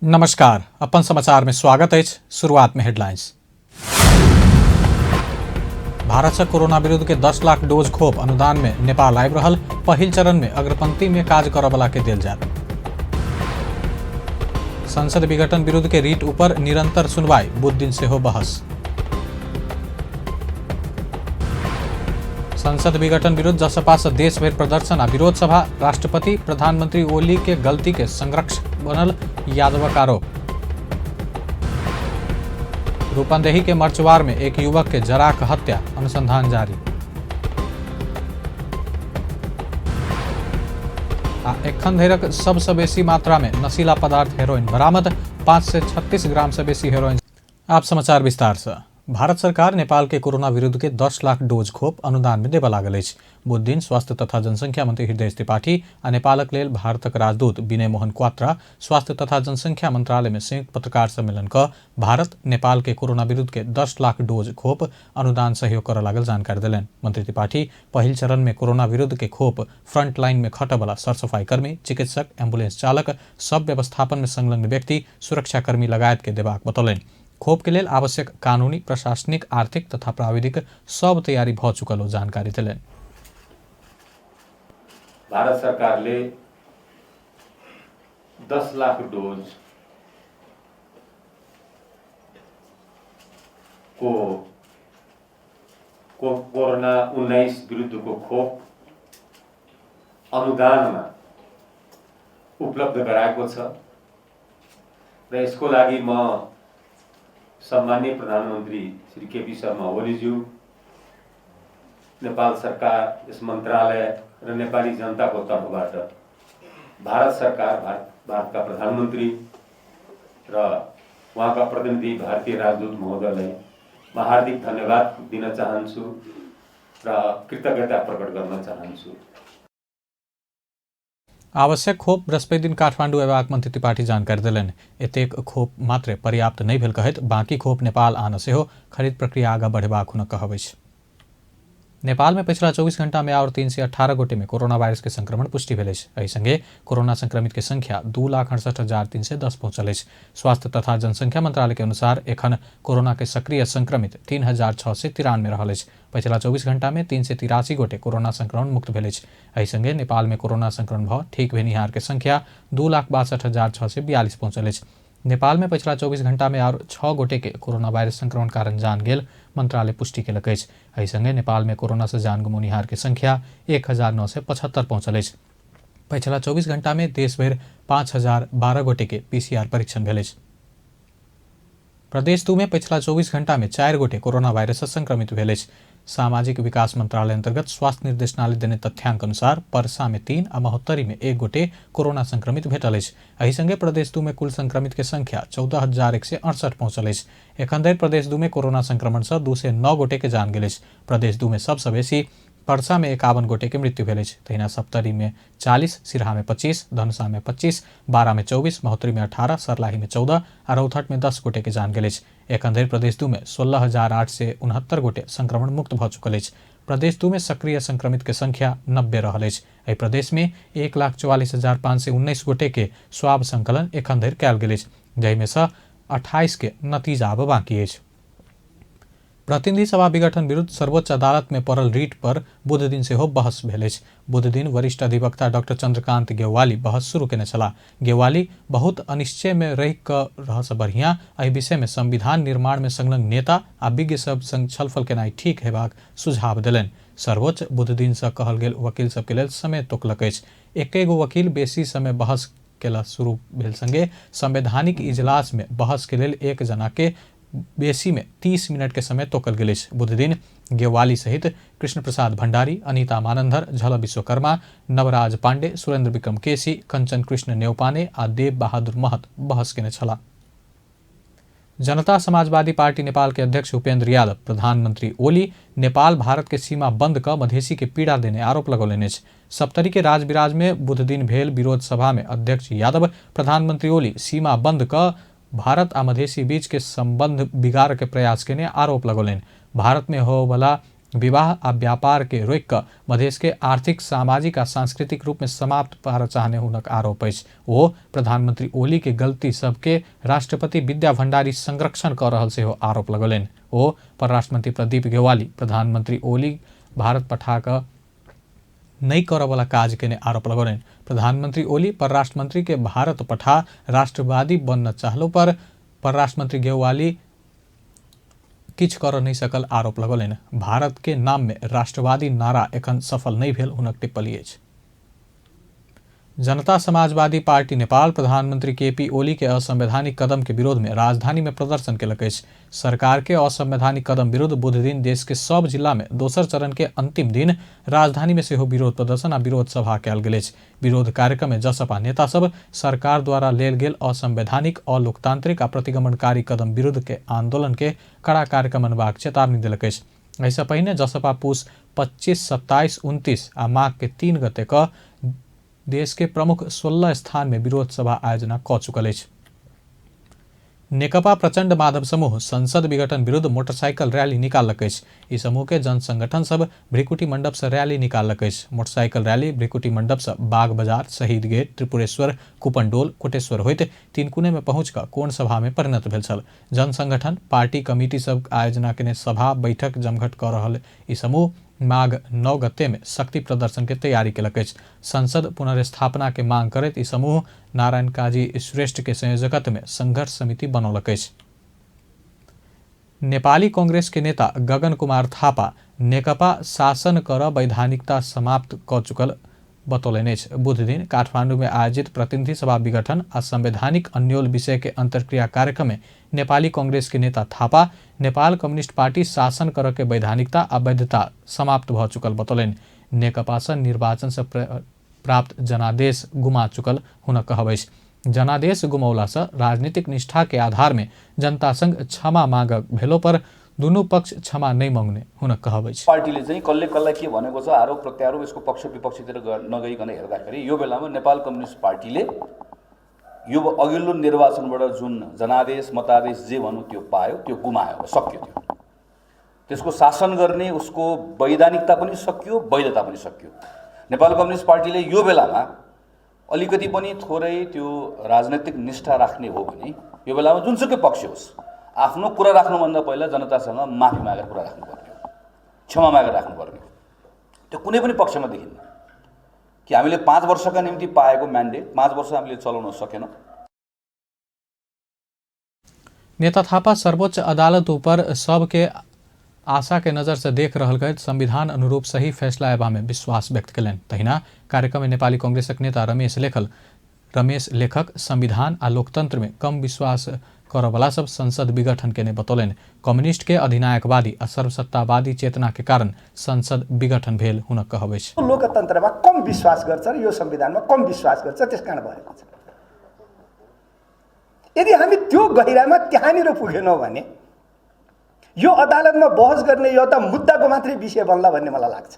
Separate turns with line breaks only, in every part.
नमस्कार, अपन समाचार में स्वागत अछि। शुरुआत में हेडलाइंस। भारत से कोरोना विरुद्ध के 10 लाख डोज खोप अनुदान में नेपाल आबि रहल, पहिल चरण में अग्रपंक्ति में काज करऽ वाला के देल जायत। संसद विघटन विरुद्ध के रीट ऊपर निरंतर सुनवाई, बुध दिन सेहो बहस। संसद विघटन विरुद्ध जसपा से देश भरि प्रदर्शन आ विरोध सभा, राष्ट्रपति प्रधानमंत्री ओली के गलती के संरक्षक बनल यादवक आरोप। रूपंदेही के मर्चवार में एक युवक के जराक हत्या, अनुसंधान जारी। आ एखन धरिक सबसँ बेसी मात्रा में नशीला पदार्थ हेरोइन बरामद, 536 ग्राम से बेसी हेरोइन। आप समाचार विस्तार से। भारत सरकार नेपाल के कोरोना विरुद्ध के 10 लाख डोज खोप अनुदान में देबऽ लागल अछि। बुध दिन स्वास्थ्य तथा जनसंख्या मंत्री हृदय त्रिपाठी आ नेपालक लेल भारतक राजदूत विनय मोहन क्वात्रा स्वास्थ्य तथा जनसंख्या मंत्रालय में संयुक्त पत्रकार सम्मेलन कऽ भारत नेपाल के कोरोना विरुद्ध के 10 लाख डोज खोप अनुदान सहयोग करऽ लागल जानकारी देलनि। मंत्री त्रिपाठी पहिल चरण में कोरोना विरुद्ध के खोप फ्रंट लाइन में खटऽ वाला सरसफाई कर्मी, चिकित्सक, एम्बुलेंस चालक, सब व्यवस्थापन में संलग्न व्यक्ति, सुरक्षाकर्मी लगायत के देबाक बतौलनि। खोप के लेल आवश्यक कानूनी, प्रशासनिक, आर्थिक तथा प्राविधिक सब तैयारी भऽ चुकल ओ जानकारी देलनि।
भारत सरकारले 10 लाख डोज को कोरोना 19 विरुद्धको खोप अनुदानमा उपलब्ध गराएको छ र यसको लागि म सम्माननीय प्रधानमन्त्री श्री केपी शर्मा ओलीज्यू, नेपाल सरकार, यस मन्त्रालय र नेपाली जनताको तर्फबाट भारत सरकार, भारतका प्रधानमन्त्री र उहाँका प्रतिनिधि भारतीय राजदूत महोदयलाई म हार्दिक धन्यवाद दिन चाहन्छु र कृतज्ञता प्रकट गर्न चाहन्छु।
आवश्यक खोप बृहस्पति दिन काठमाडौँ अयबाक मंत्री त्रिपाठी जानकारी देलनि। एतेक खोप मात्रे पर्याप्त नहि भेल कहैत बाकी खोप नेपाल आन सेहो खरीद प्रक्रिया आगाँ बढ़ेबाक हुनक कहब अछि। नेपाल में पछिला 24 घंटा में आओर 318 गोटे में कोरोना वायरस के संक्रमण पुष्टि भेल अछि। एहि संगे कोरोना संक्रमित के संख्या 2,68,310 पहुंचल अछि। स्वास्थ्य तथा जनसंख्या मंत्रालय के अनुसार एखन कोरोना के सक्रिय संक्रमित 3,693 रहल अछि। पछिला 24 घंटा में 383 गोटे कोरोना संक्रमण मुक्त भेल अछि। एहि संगे नेपाल में कोरोना संक्रमण भऽ ठीक भेनिहार के संख्या 2,62,642 पहुंचल अछि। नेपाल में पछिला 24 घंटा में आओर 6 गोटे के कोरोना वायरस संक्रमण कारण जान गेल मंत्रालय पुष्टि केलक अछि। एहि संगे नेपाल में कोरोना से जान गमौनिहार के संख्या 1,975 पहुंचल अछि। पछिला 24 घंटा में देश भरि 5,012 गोटे के पीसीआर परीक्षण भेल अछि। प्रदेश 2 में पछिला 24 घंटा में 4 गोटे कोरोना वायरस से संक्रमित भेल अछि। सामाजिक विकास मंत्रालय अंतर्गत स्वास्थ्य निर्देशनालय देने तथ्यांक अनुसार परसा में 3 आ महोत्तरी में 1 गोटे कोरोना संक्रमित भेटल अछि। एहि संगे प्रदेश 2 में कुल संक्रमित के संख्या 14,168 पहुंचल अछि। एखन धरि प्रदेश 2 में कोरोना संक्रमण से 209 गोटे के जान गेल अछि। प्रदेश 2 में सबसँ बेसी परसा में 51 गोटे के मृत्यु भेल अछि। तहिना सप्तरी में 40, सिरहा में 25, धनुषा में 25, बारा में 24, महोत्तरी में 18, सर्लाही में 14 आ रौतहट में 10 गोटे के जान गेल अछि। एखन धरि प्रदेश 2 में 16,869 गोटे संक्रमण मुक्त भऽ चुकल अछि। प्रदेश 2 में सक्रिय संक्रमित के संख्या 90 रहल अछि। एहि प्रदेश में 1,44,519 गोटे के स्वाब संकलन एखन धरि कयल गेल अछि, जाहिमे सँ 28 के नतीजा आब बाकी अछि। प्रतिनिधि सभा विघटन विरुद्ध सर्वोच्च अदालत में पड़ल रीट पर बुध दिन सेहो बहस भेल अछि। बुध दिन वरिष्ठ अधिवक्ता डॉक्टर चंद्रकांत गेवाली बहस शुरू केने छलाह। गेवाली बहुत अनिश्चय में रहि कऽ रहऽ से बढ़िया एहि विषय में संविधान निर्माण में संलग्न नेता आ विज्ञ सब संग छलफल केनाइ ठीक हेबाक सुझाव देलनि। सर्वोच्च बुध दिन सँ कहल गेल वकील सबके लेल समय तोकलक अछि। एके गो वकील बेसी समय बहस केला शुरू भेल संगे संवैधानिक इजलास में बहस के लेल एक जना के बेसी में 30 मिनट के समय तोकल गेल अछि। बुधदिन गेवाली सहित कृष्ण प्रसाद भंडारी, अनीता मानंधर, झल विश्वकर्मा, नवराज पांडे, सुरेंद्र विक्रम केसी, कंचन कृष्ण नेउपाने आ देव बहादुर महत बहस केने छलाह। जनता समाजवादी पार्टी नेपाल के अध्यक्ष उपेंद्र यादव प्रधानमंत्री ओली नेपाल भारत के सीमा बंद कऽ मधेसी के पीड़ा देने आरोप लगौलनि अछि। सप्तरी के राजविराज में बुधदिन भेल विरोध सभा में अध्यक्ष यादव प्रधानमंत्री ओली सीमा बंद कऽ भारत आ मधेसी बीच के संबंध बिगाड़ के प्रयास केने आरोप लगौलनि। भारत में होवला विवाह आ व्यापार के रोकि कऽ मधेश के आर्थिक, सामाजिक आ सांस्कृतिक रूप में समाप्त पारऽ चाहने हुनक आरोप अछि। ओ प्रधानमंत्री ओली के गलती सबके राष्ट्रपति विद्या भण्डारी संरक्षण कऽ रहल सेहो आरोप लगौलनि। ओ परराष्ट्र मंत्री प्रदीप गेवाली प्रधानमंत्री ओली भारत पठा कऽ नहि करऽवला काज केने आरोप लगौलनि। प्रधानमंत्री ओली परराष्ट्र मंत्री के भारत पठा राष्ट्रवादी बनऽ चाहलो पर परराष्ट्र मंत्री गेवाली किछु करऽ नहि सकल आरोप लगौलनि। भारत के नाम में राष्ट्रवादी नारा एखन सफल नहि भेल हुनक टिप्पणी अछि। जनता समाजवादी पार्टी नेपाल प्रधानमंत्री केपी ओली के असंवैधानिक कदम के विरोध में राजधानी में प्रदर्शन केलक अछि। सरकार के असंवैधानिक कदम विरुद्ध बुधदिन देश के सब जिला में दोसर चरण के अंतिम दिन राजधानी में सेहो विरोध प्रदर्शन आ विरोध सभा कयल गेल अछि। विरोध कार्यक्रम में जसपा नेता सब सरकार द्वारा लेल गेल असंवैधानिक, अलोकतांत्रिक आ प्रतिगमनकारी कदम विरुद्ध के आंदोलन के कड़ा कार्यक्रम अनबाक चेतावनी देलक अछि। एहिसँ पहिने जसपा पुस 25, 27, 29 आ माघ के 3 गते क देश के प्रमुख 16 स्थान में विरोध सभा आयोजना क चुकल अछि। नेकपा प्रचण्ड माधव समूह संसद विघटन विरुद्ध मोटरसाइकिल रैली निकाललक अछि। ई समूह के जनसंगठन सब भ्रिकुटी मंडप से रैली निकाललक अछि। मोटरसाइकिल रैली भ्रिकुटी मंडप से बाग बाजार, शहीद गेट, त्रिपुरेश्वर, कुपनडोल, कोटेश्वर होइत तिनकुने में पहुंच कऽ कोण सभा में परिणत भेल छल। जनसंगठन, पार्टी कमिटी सब आयोजना केने सभा बैठक जमघट कऽ रहल ई समूह माघ 9 गते में शक्ति प्रदर्शन के तैयारी केलक अछि। संसद पुनर्स्थापना के मांग करैत ई समूह नारायण काजी श्रेष्ठ के संयोजकत्व में संघर्ष समिति बनौलक अछि। नेपाली कांग्रेस के नेता गगन कुमार थापा नेकपा शासन कर वैधानिकता समाप्त क चुकल बतौलनि अछि। बुधदिन काठमांडू में आयोजित प्रतिनिधि सभा विघटन आ संवैधानिक अन्योल विषय के अंतर्क्रिया कार्यक्रम में नेपाली कांग्रेस के नेता थापा नेपाल कम्युनिस्ट पार्टी शासन कर के वैधानिकता आ वैधता समाप्त भ चुकल बतौलनि। नेकपा सँ निर्वाचन से प्राप्त जनादेश गुमा चुकल हुनक कहब अछि। जनादेश गुमौला सँ राजनीतिक निष्ठा के आधार में जनता संग क्षमा मांग भेलो पर दुनू पक्ष क्षमा नहि मांगने हुनक कहब अछि।
पार्टीले चाहिँ कसले कसलाई के भनेको छ, आरोप प्रत्यारोप यसको पक्ष विपक्षतिर नगइकन हेर्दाखेरि यो बेलामा नेपाल कम्युनिस्ट पार्टीले यो अघिल्लो निर्वाचनबाट जुन जनादेश मतादेश जे भनौँ त्यो पायो, त्यो गुमायो, सकियो। त्यो त्यसको शासन गर्ने उसको वैधानिकता पनि सकियो, वैधता पनि सकियो। नेपाल कम्युनिस्ट पार्टीले यो बेलामा अलिकति पनि थोरै त्यो राजनैतिक निष्ठा राख्ने हो भने यो बेलामा जुनसुकै पक्ष होस् आफ्नो कुरा राख्नुभन्दा पहिला जनतासँग माफी मागेर कुरा राख्नुपर्ने हो, क्षमा मागेर राख्नुपर्ने हो। त्यो कुनै पनि पक्षमा देखिन्न कि हामीले 5 वर्षका निम्ति पाएको म्यान्डेट 5 वर्ष हामीले चलाउन सकेनौँ।
नेता थापा सर्वोच्च अदालत ऊपर सबके आशा के नजर से देख रहल कहैत संविधान अनुरूप सही फैसला अयबा में विश्वास व्यक्त कयलनि। तहिना कार्यक्रम में नेपाली कांग्रेसक नेता रमेश लेखक संविधान आ लोकतंत्र में कम विश्वास करऽवला सब संसद विघटन केने बतौलनि। कम्युनिस्ट के अधिनायकवादी आ सर्वसत्तावादी चेतना के कारण संसद विघटन भेल हुनक कहब अछि।
लोकतन्त्रमा कम विश्वास गर्छ र यो संविधानमा कम विश्वास गर्छ, त्यस कारण भएको छ। यदि हामी त्यो गहिरामा त्यहाँनिर पुगेनौँ भने यो अदालतमा बहस गर्ने एउटा मुद्दाको मात्रै विषय बन्ला भन्ने मलाई लाग्छ।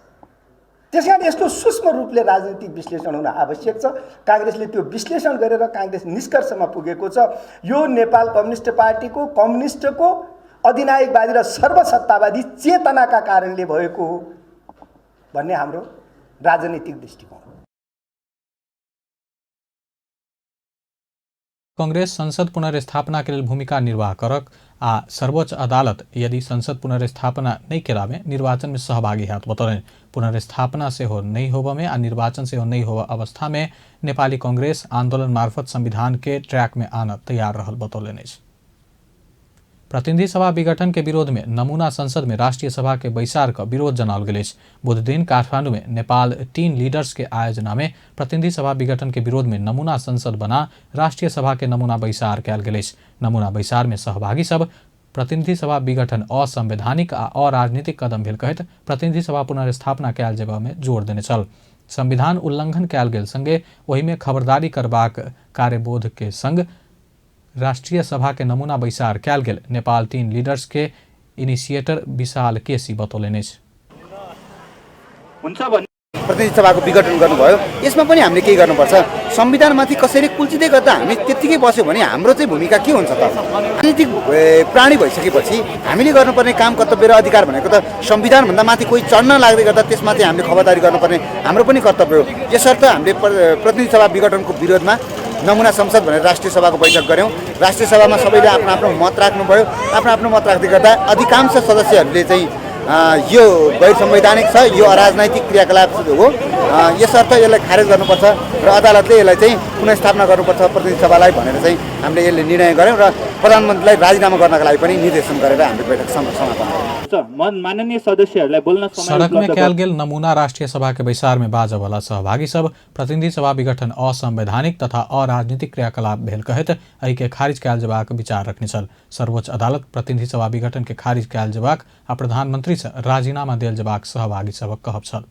त्यसकारण यस्तो सूक्ष्म रूपले राजनीतिक विश्लेषण हुन आवश्यक छ। काङ्ग्रेसले त्यो विश्लेषण गरेर काङ्ग्रेस निष्कर्षमा पुगेको छ। यो नेपाल कम्युनिस्ट पार्टीको कम्युनिस्टको अधिनायकवादी र सर्वसत्तावादी चेतनाका कारणले भएको हो भन्ने हाम्रो राजनीतिक दृष्टिकोण हो।
कांग्रेस संसद पुनर्स्थापना के लेल भूमिका निर्वाह करक आ सर्वोच्च अदालत यदि संसद पुनर्स्थापना नहीं केलामे निर्वाचन में सहभागी हैत बतौलनि। पुनर्स्थापना सेहो नहीं होबऽ में आ निर्वाचन सेहो नहीं होबऽ अवस्था में नेपाली कांग्रेस आंदोलन मार्फत संविधान के ट्रैक में आना तैयार रहल बतौलनि अछि। प्रतिनिधि सभा विघटन के विरोध में नमूना संसद में राष्ट्रीय सभा के बैसार क विरोध जनाओल गेल अछि। बुधदिन काठमांडू में नेपाल 3 लीडर्स के आयोजना में प्रतिनिधि सभा विघटन के विरोध में नमूना संसद बना राष्ट्रीय सभा के नमूना बैसार कयल गेल अछि। नमूना बैसार में सहभागी सब प्रतिनिधि सभा विघटन असंवैधानिक आ अराजनीतिक कदम भेल कहैत प्रतिनिधि सभा पुनर्स्थापना कयल जेबा में जोर देने छल। संविधान उल्लंघन कयल गेल संगे ओहि में खबरदारी करबाक कार्यबोध के संग राष्ट्रीय सभा के नमूना बैसार कयल गेल नेपाल 3 लीडर्स के इनिशिएटर विशाल केसी बतौलनि अछि।
हुन्छ भन्ने प्रतिनिधि सभाको विघटन गर्नुभयो, यसमा पनि हामीले केही गर्नुपर्छ। संविधानमाथि कसैले कुल्चिँदै गर्दा हामी त्यत्तिकै बस्यो भने हाम्रो चाहिँ भूमिका के हुन्छ त? राजनीतिक प्राणी भइसकेपछि हामीले गर्नुपर्ने काम, कर्तव्य र अधिकार भनेको त संविधानभन्दा माथि कोही चढ्न लाग्दै गर्दा त्यसमाथि हामीले खबरदारी गर्नुपर्ने हाम्रो पनि कर्तव्य हो। यसर्थ हामीले प्रतिनिधि सभा विघटनको विरोधमा नमुना संसद भनेर राष्ट्रिय सभाको बैठक गऱ्यौँ। राष्ट्रिय सभामा सबैले आफ्नो आफ्नो मत राख्नुभयो। आफ्नो आफ्नो मत राख्दै गर्दा अधिकांश सदस्यहरूले चाहिँ यो गैर संवैधानिक छ, यो अराजनैतिक क्रियाकलाप हो, यसर्थ यसलाई खारेज गर्नुपर्छ र अदालतले यसलाई चाहिँ पुनर्स्थापना गर्नुपर्छ प्रतिनिधि सभालाई भनेर चाहिँ हामीले यसले निर्णय गऱ्यौँ र प्रधानमन्त्रीलाई राजीनामा गर्नका लागि पनि निर्देशन गरेर हामीले बैठक समापन गऱ्यौँ।
माननीय सदस्यहरूलाई बोल्न समय
सड़क में
उपलब्ध
कयल गेल नमूना राष्ट्रिय सभा के बैसार में बाजवला सहभागी सब प्रतिनिधि सभा विघटन असंवैधानिक तथा अराजनीतिक क्रियाकलाप भेल कहैत एहि के खारिज कयल जेबाक विचार रखने छल। सर्वोच्च अदालत प्रतिनिधि सभा विघटन के खारिज कयल जेबाक आ प्रधानमंत्री से राजीनामा देल जेबाक सहभागी सबक कहब छल।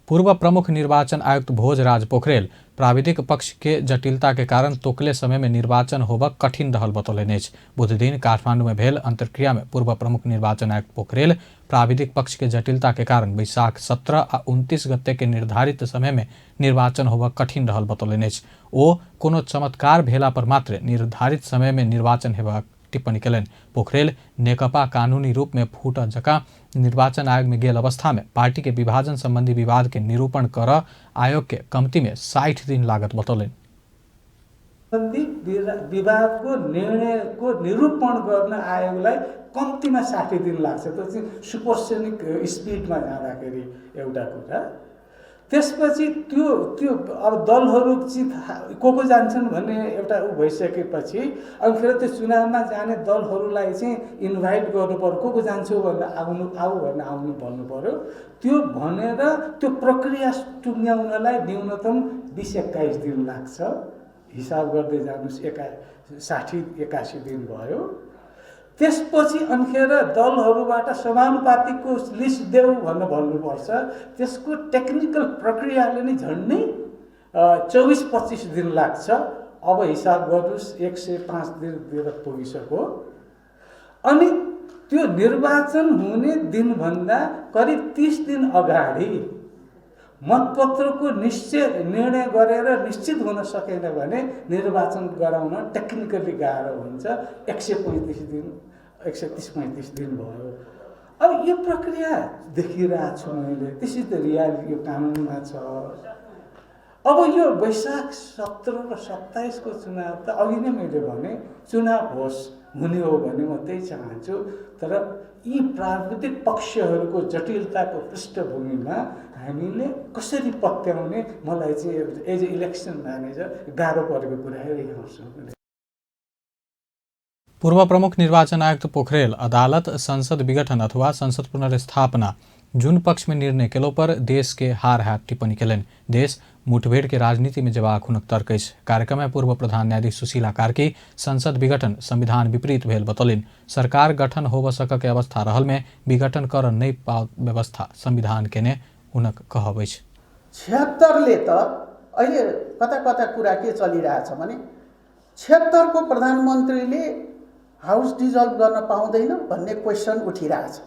पूर्व प्रमुख निर्वाचन आयुक्त भोजराज पोखरेल प्राविधिक पक्ष के जटिलता के कारण तोकले समय में निर्वाचन होबक कठिन रहल बतौलनि अछि। बुधदिन काठमांडू में भेल अंतर्क्रिया में पूर्व प्रमुख निर्वाचन आयुक्त पोखरेल प्राविधिक पक्ष के जटिलता के कारण वैशाख 17 आ 29 गते के निर्धारित समय में निर्वाचन होबक कठिन रहल बतौलनि अछि। ओ कोनो चमत्कार भेला पर मात्र निर्धारित समय में निर्वाचन हेबाक टिप्पणी केलनि। पोखरेल नेकपा कानूनी रूप में फूट जकाँ निर्वाचन आयोग में गेल अवस्था में पार्टी के विभाजन संबंधी विवाद के निरूपण कर आयोग के कमती में 60 दिन लागत बतौलनि।
विवादको निर्णयको निरूपण गर्न आयोगलाई कम्तीमा 60 दिन लाग्छ। त्यो चाहिँ सुपरसोनिक स्पिडमा जाँदाखेरि एउटा कुरा। त्यसपछि त्यो त्यो अब दलहरू चाहिँ को को जान्छन् भन्ने एउटा ऊ भइसकेपछि अनि फेरि त्यो चुनावमा जाने दलहरूलाई चाहिँ इन्भाइट गर्नु पर्यो, को को जान्छौ भनेर आउनु आऊ भनेर आउनु भन्नु पर्यो। त्यो भनेर त्यो प्रक्रिया टुङ्ग्याउनलाई न्यूनतम 20-21 दिन लाग्छ। हिसाब गर्दै जानुहोस्, 60-81 दिन भयो। त्यसपछि अनिखेर दलहरूबाट समानुपातिकको लिस्ट देऊ भनेर भन्नुपर्छ। त्यसको टेक्निकल प्रक्रियाले नै झन्डै 24-25 दिन लाग्छ। अब हिसाब गर्नुहोस्, 105 दिनतिर पुगिसक्यो। अनि त्यो निर्वाचन हुने दिनभन्दा करिब 30 दिन अगाडि मतपत्रको निश्चय निर्णय गरेर निश्चित हुन सकेन भने निर्वाचन गराउन टेक्निकली गाह्रो हुन्छ। 135 दिन, 130-35 दिन भयो। अब यो प्रक्रिया देखिरहेको छु मैले। This is the reality, यो कानुनमा छ। अब यो वैशाख 17 र 27 को चुनाव त अघि नै मैले भने चुनाव होस्, हुने हो भने म त्यही चाहन्छु। तर यी प्राविधिक पक्षहरूको जटिलताको पृष्ठभूमिमा हामीले कसरी पत्याउने, मलाई चाहिँ एज ए इलेक्सन म्यानेजर गाह्रो परेको कुरा छु।
पूर्व प्रमुख निर्वाचन आयुक्त पोखरेल अदालत संसद विघटन अथवा संसद पुनर्स्थापना जुन पक्ष में निर्णय केलो पर देश के हार हाथ टिप्पणी केलनि। देश मुठभेड़ के राजनीति में जेबाक हुनक तर्क अछि। कार्यक्रम में पूर्व प्रधान न्यायाधीश सुशीला कार्की संसद विघटन संविधान विपरीत भेल बतौलनि। सरकार गठन होब सक के अवस्था रहल में विघटन कर नहि पाओ व्यवस्था संविधान केने हुनक कहब अछि।
76ले त अहिले कता कता कुरा के चलिरहेछ भने 76 को प्रधानमन्त्रीले हाउस डिजल्भ गर्न पाउँदैन भन्ने क्वेसन उठिरहेछ।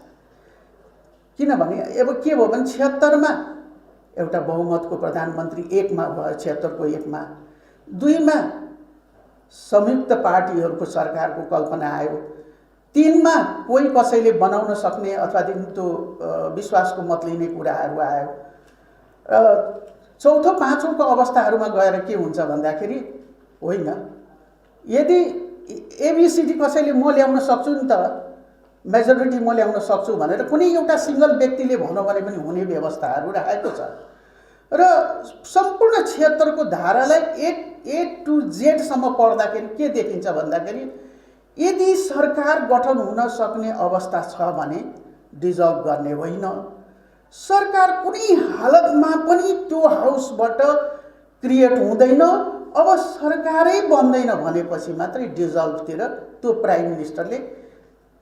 किनभने अब के भयो भने 76मा एउटा बहुमतको प्रधानमन्त्री एकमा भयो, 76को एकमा, दुईमा संयुक्त पार्टीहरूको सरकारको कल्पना आयो, तीनमा कोही कसैले बनाउन सक्ने अथवा त्यो विश्वासको मत लिने कुराहरू आयो, र चौथो पाँचौँको अवस्थाहरूमा गएर के हुन्छ भन्दाखेरि होइन, यदि एबिसिडी कसैले म ल्याउन सक्छु नि त, मेजोरिटी म ल्याउन सक्छु भनेर कुनै एउटा सिङ्गल व्यक्तिले भनौँ भने पनि हुने व्यवस्थाहरू राखेको छ। र सम्पूर्ण 76को धारालाई ए टु जेडसम्म पढ्दाखेरि के देखिन्छ भन्दाखेरि यदि सरकार गठन हुन सक्ने अवस्था छ भने डिजल्भ गर्ने होइन, सरकार कुनै हालतमा पनि त्यो हाउसबाट क्रिएट हुँदैन, अब सरकारै बन्दैन भनेपछि मात्रै डिजल्भतिर त्यो प्राइम मिनिस्टरले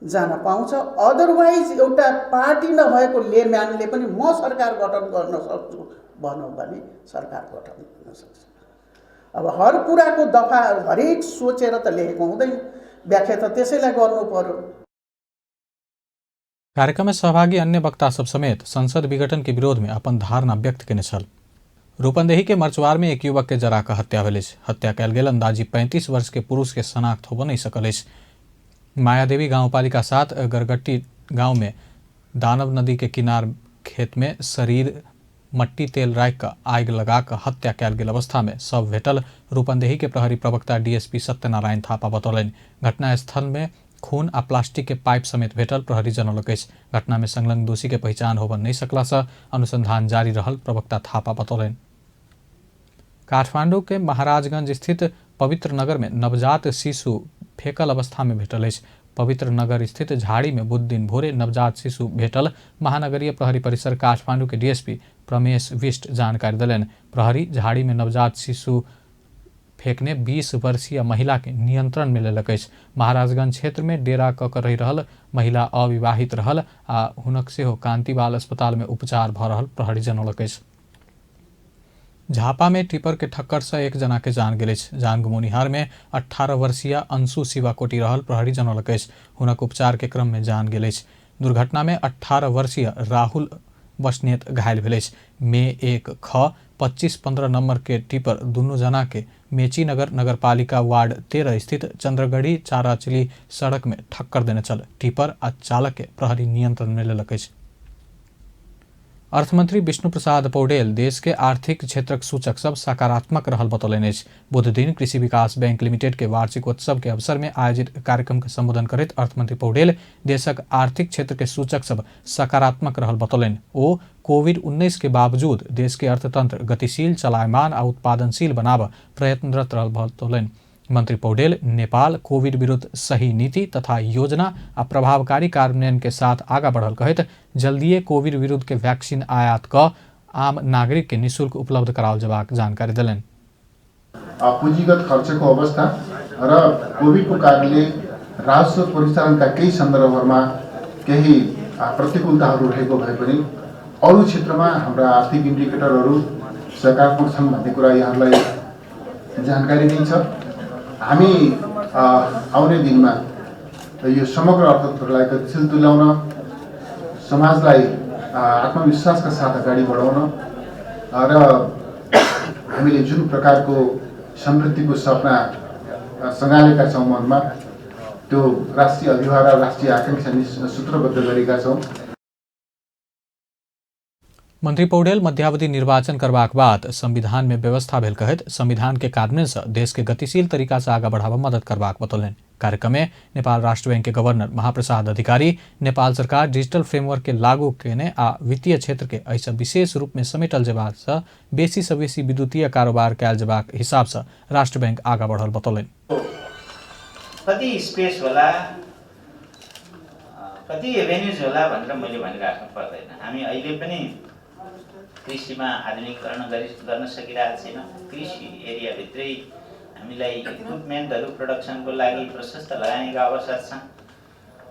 जान पाउँछ। अदरवाइज एउटा पार्टी नभएको लेम्यानले पनि म सरकार गठन गर्न सक्छु भनौँ भने सरकार गठन हुन सक्छ। अब हर कुराको दफा हरेक सोचेर त लेखेको हुँदैन, व्याख्या त त्यसैलाई गर्नु पर्यो।
कार्यक्रम में सहभागी अन्य वक्ता सब समेत संसद विघटन के विरोध में अपन धारणा व्यक्त केने छल। रूपन्देही के मरचुआर में एक युवक के जरा कऽ हत्या भेल अछि। हत्या कयल गेल अंदाजी 35 वर्ष के पुरुष के शनाख्त होबऽ नहि सकल अछि। मायादेवी गाउँपालिका 7 गरगट्टी गांव में दानव नदी के किनार खेत में शरीर मट्टी तेल राखि कऽ आगि लगा कऽ हत्या कयल गेल अवस्था में शव भेटल रूपन्देही के प्रहरी प्रवक्ता डीएसपी सत्यनारायण थापा बतौलनि। घटनास्थल में खून आ प्लास्टिक के पाइप समेत भेटल प्रहरी जनौलक अछि। घटना में संलग्न दोषी के पहिचान होबऽ नहि सकला सँ अनुसंधान जारी रहल प्रवक्ता थापा बतौलनि। काठमांडू के महाराजगंज स्थित पवित्र नगर में नवजात शिशु फेकल अवस्था में भेटल अछि। पवित्र नगर स्थित झाड़ी में बुध दिन भोरे नवजात शिशु भेटल महानगरीय प्रहरी परिसर काठमांडू के डीएसपी प्रमेश विष्ट जानकारी देलनि। प्रहरी झाड़ी में नवजात शिशु फेकने 20 वर्षीय महिला के नियंत्रण में लेलक अछि। महाराजगंज क्षेत्र में डेरा कऽ के रहि रहल महिला अविवाहित रहल आ हुनक सेहो कांतिबाल अस्पताल में उपचार भऽ रहल प्रहरी जनौलक अछि। झापा में टिपर के ठक्कर से एक जना के जान गेल अछि। जान गुमौनिहार में 18 वर्षीय अंशु शिवाकोटी रहल प्रहरी जनौलक अछि। हुनक उपचार के क्रम में जान गेल अछि। दुर्घटना में 18 वर्षीय राहुल बस्नेत घायल भेल अछि। मे 1 ख 2515 नंबर के टिपर दुनू जना के मेचीनगर नगरपालिका वार्ड 13 स्थित चंद्रगढ़ी चाराचली सड़क में ठक्कर देने छल। टिपर आ चालक के प्रहरी नियंत्रण में लेलक अछि। अर्थमंत्री विष्णु प्रसाद पौडेल देश के आर्थिक क्षेत्रक सूचक सब सकारात्मक रहल बतौलनि अछि। बुध दिन कृषि विकास बैंक लिमिटेड के वार्षिकोत्सव के अवसर में आयोजित कार्यक्रम के संबोधन करैत अर्थमंत्री पौडेल देशक आर्थिक क्षेत्र के सूचक सब सकारात्मक रहल बतौलनि। ओ कोविड-19 के बावजूद देश के अर्थतंत्र गतिशील, चलायमान आ उत्पादनशील बनाबऽ प्रयत्नरत रहल बतौलनि। मंत्री पौडेल नेपाल कोविड विरुद्ध सही नीति तथा योजना आ प्रभावकारी कार्यान्वयन के साथ आगा बढ़ल कहैत जल्दिए कोविड विरुद्ध के वैक्सीन आयात कऽ आम नागरिक के निःशुल्क उपलब्ध कराओल जेबाक जानकारी देलनि।
पुँजीगत खर्चको अवस्था र कोभिडको कारणले राजस्व परिचालनका केही सन्दर्भहरूमा केही प्रतिकूलताहरू रहेको भए पनि अरू क्षेत्रमा हाम्रा आर्थिक इन्डिकेटरहरू सकारात्मक छन् भन्ने कुरा यहाँहरूलाई जानकारी नै छ। हामी आउने दिनमा यो समग्र अर्थतन्त्रलाई गतिशील तुल्याउन, समाजलाई आत्मविश्वासका साथ अगाडि बढाउन र हामीले जुन प्रकारको समृद्धिको सपना सँगालेका छौँ मनमा, त्यो राष्ट्रिय अभिभार र राष्ट्रिय आकांक्षा सूत्रबद्ध गरेका छौँ।
मंत्री पौडेल मध्यावधि निर्वाचन करबाक बाद संविधान में व्यवस्था भेल कहैत संविधान के कार्यान्वयन से देश के गतिशील तरीका से आगा बढ़ावा मदद करबाक बतौलनि। कार्यक्रम में नेपाल राष्ट्र बैंक के गवर्नर महाप्रसाद अधिकारी नेपाल सरकार डिजिटल फ्रेमवर्क के लागू केने आ वित्तीय क्षेत्र के एहिसँ विशेष रूप में समेटल जेबाक सँ बेसी सँ बेसी विद्युतीय कारोबार कयल जेबाक हिसाब सँ राष्ट्र बैंक आगा बढ़ल बतौलनि।
कति स्पेस होला, कति एभेन्युज होला भनेर मैले भनिराख्नु पर्दैन। हामी अहिले पनि कृषिमा आधुनिकीकरण गर्न सकिरहेको छैनौँ। कृषि एरियाभित्रै हामीलाई इक्विपमेन्टहरू प्रोडक्सनको लागि प्रशस्त लगानीका अवसर छन्,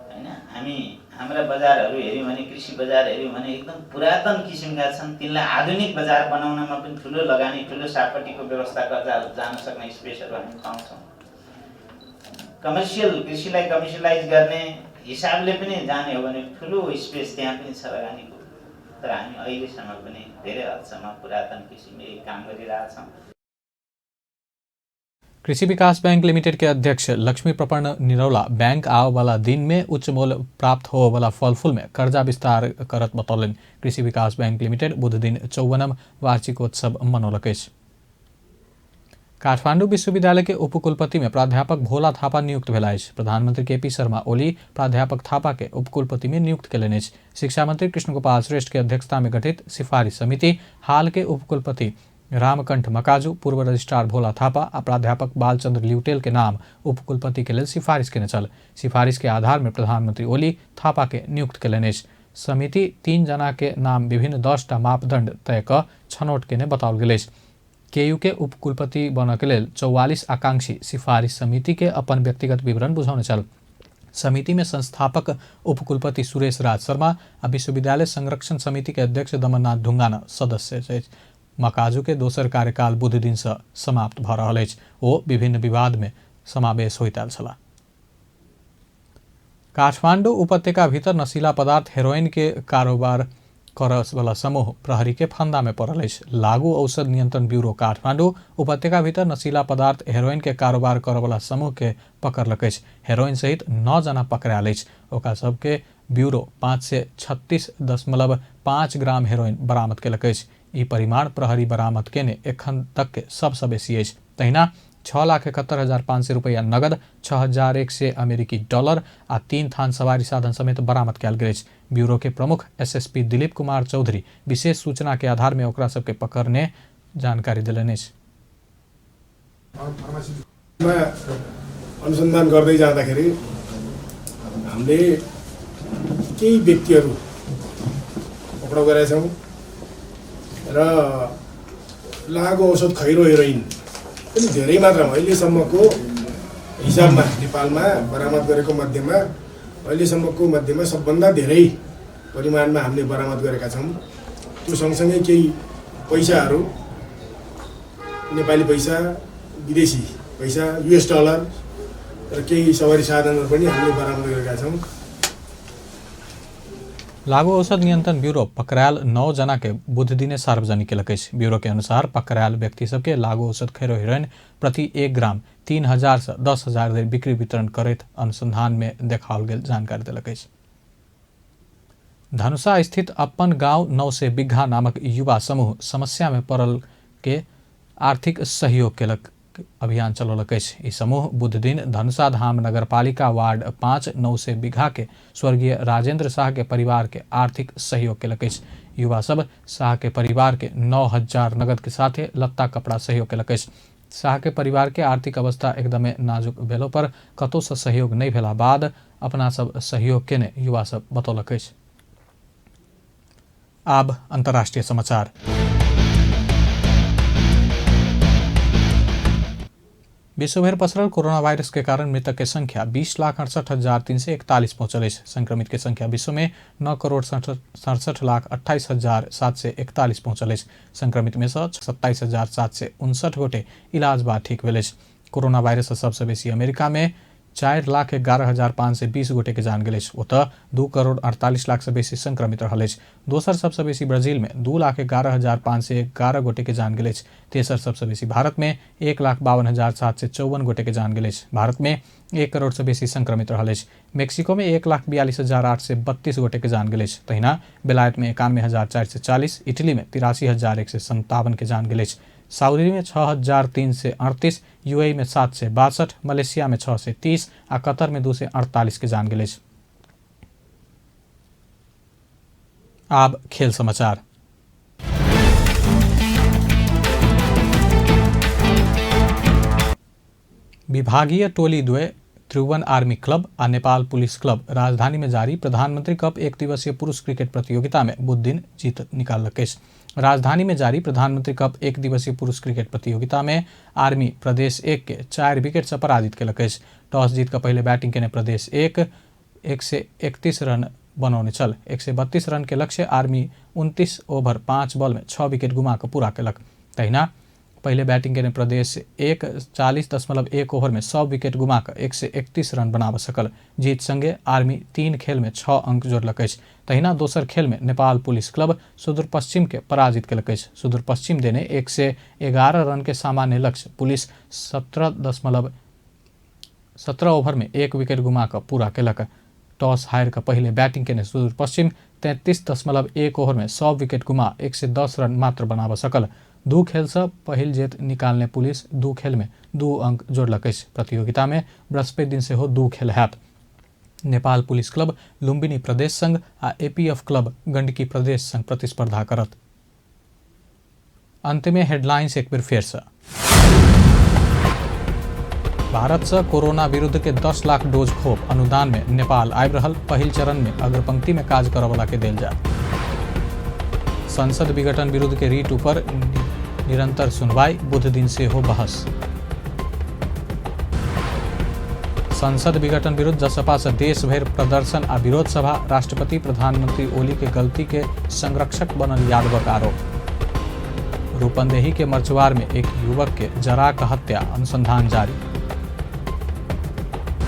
हैन। हामी हाम्रा बजारहरू हेऱ्यौँ भने, कृषि बजार हेऱ्यौँ भने एकदम पुरातन किसिमका छन्। तिनलाई आधुनिक बजार बनाउनमा पनि ठुलो लगानी, ठुलो सापटीको व्यवस्था गर्दा जान सक्ने स्पेसहरू हामी पाउँछौँ। कमर्सियल कृषिलाई कमर्सियलाइज गर्ने हिसाबले पनि जाने हो भने ठुलो स्पेस त्यहाँ पनि छ लगानीको। तर हामी अहिलेसम्म पनि धेरै हदसम्म पुरातन किसिमले काम गरिरहेछौँ।
कृषि विकास बैंक लिमिटेड के अध्यक्ष लक्ष्मी प्रपन्न निरौला बैंक आव वाला दिन में उच्च मोल प्राप्त हो वाला फल फूल में कर्जा विस्तार करत बतौलनि। कृषि विकास बैंक लिमिटेड बुध दिन 54वां वार्षिकोत्सव मनौलक अछि। काठमांडू विश्वविद्यालय के उपकुलपति में प्राध्यापक भोला थापा नियुक्त भेला अछि। प्रधानमंत्री केपी शर्मा ओली प्राध्यापक थापा के उपकुलपति में नियुक्त केलनि अछि। शिक्षा मंत्री कृष्ण गोपाल श्रेष्ठ के अध्यक्षता में गठित सिफारिश समिति हाल के उपकुलपति रामकंठ मकाजू, पूर्व रजिस्ट्रार भोला थापा आ प्राध्यापक बालचंद्र लिउटेल के नाम उपकुलपति के लेल सिफारिश केने छल। सिफारिश के आधार में प्रधानमंत्री ओली थापा के नियुक्त केलनि अछि। समिति 3 जना के नाम विभिन्न 10टा मापदंड तय क छनौट केने बताओल गेल अछि। केयू के उपकुलपति बनऽ के लेल 44 आकांक्षी सिफारिश समिति के अपन व्यक्तिगत विवरण बुझौने छल। समिति में संस्थापक उपकुलपति सुरेश राज शर्मा आ विश्वविद्यालय संरक्षण समिति के अध्यक्ष दमननाथ ढुंगाना सदस्य अछि। मकाजू के दोसर कार्यकाल बुध दिन से समाप्त भऽ रहल अछि। ओ विभिन्न विवाद में समावेश होइत आयल छलाह। काठमांडू उपत्यका भीतर नशीला पदार्थ हेरोइन के कारोबार करऽवला समूह प्रहरी के फंदा में पड़ल अछि। लागू औषध नियंत्रण ब्यूरो काठमांडू उपत्यका भीतर नशीला पदार्थ हेरोइन के कारोबार करऽवला समूह के पकड़लक अछि। हेरोइन सहित 9 जना पकड़ायल अछि। ओकरा सबके ब्यूरो 536.5 ग्राम हेरोइन बरामद केलक अछि। ई परिमाण प्रहरी बरामद केने एखन तक के सबसँ बेसी अछि। तहिना 6,71,500 रुपैया नगद, 6,100 अमेरिकी डॉलर आ 3 थान सवारी साधन समेत बरामद कयल गेल अछि। ब्यूरो के प्रमुख एसएसपी दिलीप कुमार चौधरी विशेष सूचना के आधार में ओकरा सबके पकड़ने जानकारी देलनि अछि।
अनुसन्धान गर्दै जाँदाखेरि हामीले केही व्यक्तिहरू पक्राउ गरेका छौँ र लागु औषध खैरो हेरोइन पनि धेरै मात्रामा अहिलेसम्मको हिसाबमा नेपालमा बरामद गरेको मध्येमा अहिलेसम्मको मध्येमा सबभन्दा धेरै परिमाणमा हामीले बरामद गरेका छौँ। त्यो सँगसँगै केही पैसाहरू, नेपाली पैसा, विदेशी पैसा, युएस डलर र केही सवारी साधनहरू पनि हामीले बरामद गरेका छौँ।
लागू औषध नियंत्रण ब्यूरो पकड़ायल 9 जना के बुध दिने सार्वजनिक केलक अछि। ब्यूरो के अनुसार पकड़ायल व्यक्ति सबके लागू औषध खैरो हेरोइन प्रति 1 ग्राम 3,000 से 10,000 धरि बिक्री वितरण करैत अनुसंधान में देखाओल गेल जानकारी देलक अछि। धनुषा स्थित अपन गांव 900 बिघा नामक युवा समूह समस्या में पड़ल के आर्थिक सहयोग केलक अभियान चलौलक अछि। ई समूह बुध दिन धनुषा धाम नगरपालिका वार्ड 5 900 बिघा के स्वर्गीय राजेंद्र शाह के परिवार के आर्थिक सहयोग केलक अछि। युवा सब शाह के परिवार के 9,000 नगद के साथे लत्ता कपड़ा सहयोग केलक अछि। शाह के परिवार के आर्थिक अवस्था एकदमे नाजुक भेलो पर कतौ से सहयोग नहीं भेला बाद अपना सब सहयोग केने युवा सब बतौलक अछि। आब अंतर्राष्ट्रीय समाचार। विश्वभर पसरल कोरोना वायरस के कारण मृतक के संख्या 20,68,341 पहुंचल अछि। संक्रमित के संख्या विश्व में 9,67,28,741 पहुंचल अछि। संक्रमित में से 27,759 गोटे इलाज बाद ठीक भेल अछि। कोरोना वायरस से सबसे बेसी अमेरिका में 4,11,520 गोटे के जान गेल अछि। ओतऽ 2,48,00,000 से बेसी संक्रमित रहल अछि। दोसर सबसे बेसी ब्राजील में 2,11,511 गोटे के जान गेल अछि। तेसर सबसे बेसी भारत में 1,52,754 गोटे के जान गेल अछि। भारत में 1 करोड़ से बेसी संक्रमित रहल अछि। मेक्सिको में 1,42,832 गोटे के जान गेल अछि। तहिना बेलायत में 91,440, इटली में 83,157 के जान गेल अछि। सऊदी में 6,338, यूएई में 762, मलेशिया में 630 आ कतर में 248 के जान गेल अछि। आब खेल समाचार। विभागीय टोली द्वय त्रिभुवन आर्मी क्लब आ नेपाल पुलिस क्लब राजधानी में जारी प्रधानमंत्री कप एक दिवसीय पुरुष क्रिकेट प्रतियोगिता में बुध दिन जीत निकाललक अछि। राजधानी में जारी प्रधानमंत्री कप एक दिवसीय पुरुष क्रिकेट प्रतियोगिता में आर्मी प्रदेश 1 के 4 विकेट से पराजित केलक अछि। टॉस जीत कऽ पहिले बैटिंग केने प्रदेश 1 131 रन बनौने छल। 132 रन के लक्ष्य आर्मी 29 ओवर 5 बॉल में 6 विकेट गुमा कऽ पूरा केलक। तहिना पहिले बैटिंग केने प्रदेश 1 40.1 ओवर में 100 विकेट गुमा कऽ 131 रन बनाबऽ सकल। जीत संगे आर्मी 3 खेल में 6 अंक जोड़लक अछि। तहिना दोसर खेल में नेपाल पुलिस क्लब सुदूरपश्चिम के पराजित केलक अछि। सुदूरपश्चिम देने 111 रन के सामान्य लक्ष्य पुलिस 17.17 ओवर में 1 विकेट गुमा कऽ पूरा केलक। टॉस हारि कऽ पहिले बैटिंग केने सुदूरपश्चिम 33.1 ओवर में 100 विकेट गुमा 110 रन मात्र बनाबऽ सकल। 2 खेल से पहिल जीत निकालने पुलिस 2 खेल में 2 अंक जोड़लक अछि। प्रतियोगिता में बृहस्पति दिन सेहो 2 खेल हैत। नेपाल पुलिस क्लब लुम्बिनी प्रदेश संघ आ एपीएफ क्लब गंडकी प्रदेश संघ प्रतिस्पर्धा करत। अंत में हेडलाइंस एक बेर फेर से। भारत से कोरोना विरुद्ध के 10 लाख डोज खोप अनुदान में नेपाल आबि रहल पहिल चरण में अग्रपंक्ति में काज करऽवला के देल जायत। संसद विघटन विरुद्ध के रीट ऊपर निरंतर सुनवाई, बुध दिन सेहो बहस। संसद विघटन विरुद्ध जसपा से देश भरि प्रदर्शन आ विरोध सभा, राष्ट्रपति प्रधानमंत्री ओली के गलती के संरक्षक बनल यादवक आरोप। रूपंदेही के मरचुआर में एक युवक के जरा का हत्या, अनुसंधान जारी।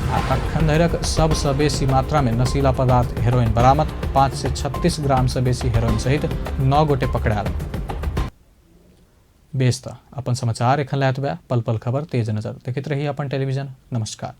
आ अखन एखन धरिक सबसँ बेसी मात्रामे नशीला पदार्थ हेरोइन बरामद। 536 ग्रामसँ बेसी हेरोइन सहित 9 गोटे पकड़ायल। बेस त अपन समाचार एखन लए एतबे। पल पल खबर तेज नजर देखैत रही अपन टेलीविजन। नमस्कार।